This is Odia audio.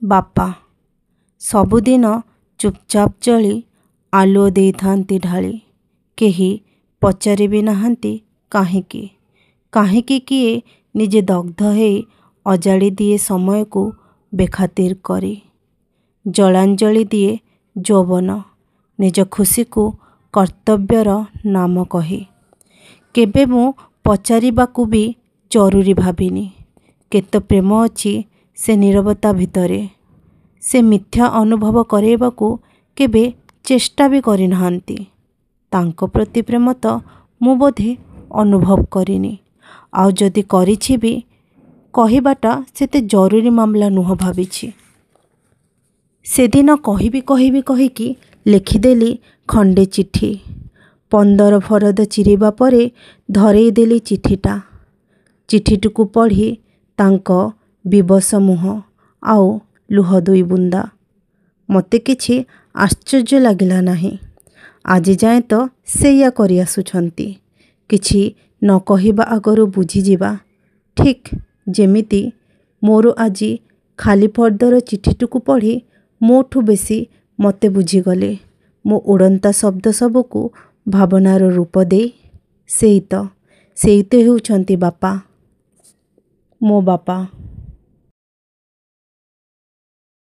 ବାପା। ସବୁଦିନ ଚୁପଚାପ ଚଳି ଆଲୁଅ ଦେଇଥାନ୍ତି ଢାଳି। କେହି ପଚାରି ବି ନାହାନ୍ତି କାହିଁକି? କାହିଁକି କିଏ ନିଜେ ଦଗ୍ଧ ହେଇ ଅଜାଡ଼ି ଦିଏ ସମୟକୁ ବେଖାତିର କରି। ଜଳାଞ୍ଜଳି ଦିଏ ଯୌବନ, ନିଜ ଖୁସିକୁ କର୍ତ୍ତବ୍ୟର ନାମ କହି। କେବେ ମୁଁ ପଚାରିବାକୁ ବି ଜରୁରୀ ଭାବିନି। କେତେ ପ୍ରେମ ଅଛି ସେ ନୀରବତା ଭିତରେ। ସେ ମିଥ୍ୟା ଅନୁଭବ କରେଇବାକୁ କେବେ ଚେଷ୍ଟା ବି କରିନାହାନ୍ତି। ତାଙ୍କ ପ୍ରତି ପ୍ରେମ ତ ମୁଁ ବୋଧେ ଅନୁଭବ କରିନି। ଆଉ ଯଦି କରିଛି ବି, କହିବାଟା ସେତେ ଜରୁରୀ ମାମଲା ନୁହଁ ଭାବିଛି। ସେଦିନ କହିବି କହିବି କହିକି ଲେଖିଦେଲି ଖଣ୍ଡେ ଚିଠି। 15 ଫରଦ ଚିରିବା ପରେ ଧରେଇଦେଲି ଚିଠିଟା। ଚିଠିଟିକୁ ପଢ଼ି ତାଙ୍କ ବିବଶ ମୁହଁ ଆଉ ଲୁହ ଦୁଇ ବୁନ୍ଦା। ମୋତେ କିଛି ଆଶ୍ଚର୍ଯ୍ୟ ଲାଗିଲା ନାହିଁ। ଆଜିଯାଏଁ ତ ସେଇଆ କରିଆସୁଛନ୍ତି। କିଛି ନ କହିବା ଆଗରୁ ବୁଝିଯିବା, ଠିକ୍ ଯେମିତି ମୋର ଆଜି ଖାଲି ଫର୍ଦ୍ଦର ଚିଠିଟିକୁ ପଢ଼ି ମୋଠୁ ବେଶି ମୋତେ ବୁଝିଗଲେ, ମୋ ଉଡ଼ନ୍ତା ଶବ୍ଦ ସବୁକୁ ଭାବନାର ରୂପ ଦେଇ। ସେଇ ତ, ସେଇ ତ ହେଉଛନ୍ତି ବାପା, ମୋ ବାପା।